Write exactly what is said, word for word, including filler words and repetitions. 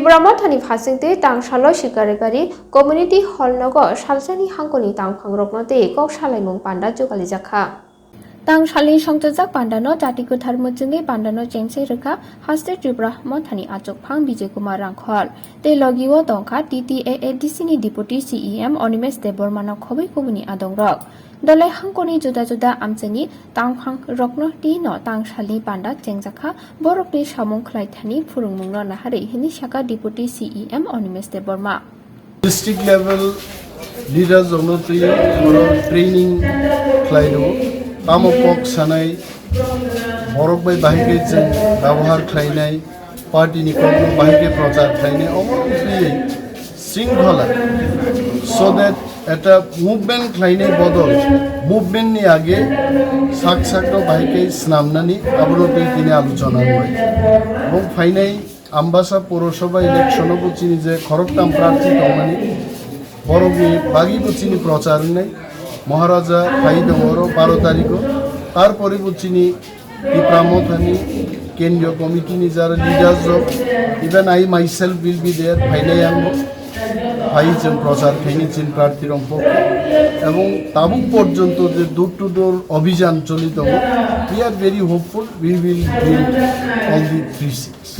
Tripura Mothani phasingtwi tangsalo Sikarigari Community Hall nogo salsani hangkoni tangphangrokno tei kok salaimung panda jugalijak kha. Tangsalni songchajak pandano jati kwthar muchungwi pandano chengsai rwkha Haste Tripura Mothani achukphang Bijay Kumar Rangkhol tei logio tongkha T T A A D C ni Deputy C E M Animesh Debbarmano khobwi kubuni adongrok. Dolai hangkoni juda juda amchaini tangphangrokno tino tangsalni panda chengjakha, borokni samung khlaithani phwrwngmungno naharwi, hwnwi sakha Deputy C E M Animesh Debbarma. District level leaders rokno twi oro training khlai rwo, tamo kok sanai, borok bai bahai khe chwng byabohar khlainai, party ni kokno bahai khe prochar khlainai, omo twi shringkhola, so that eta movement khlainai bodol, movement ni age sak sak no bahai khe snamnani abono twi tini aluchona wngwi. Bo phainai Ambasa Purosabha election o bo chini je khoroktham prarthi tongmani, borokni bagwi bo chini prochar wngnai. Maharaja phai tongo oro baro tarikh o, tarpore bo chini Tipra Mothani Kendriya Committee ni jara leaders rok, even I myself will be there, phainai ang bo. Phai chwng prochar khaini chini prarthi rok bo. Ebong tabuk porjonto je door to door abhijan choli tongo, we are very hopeful we will win all the three seats.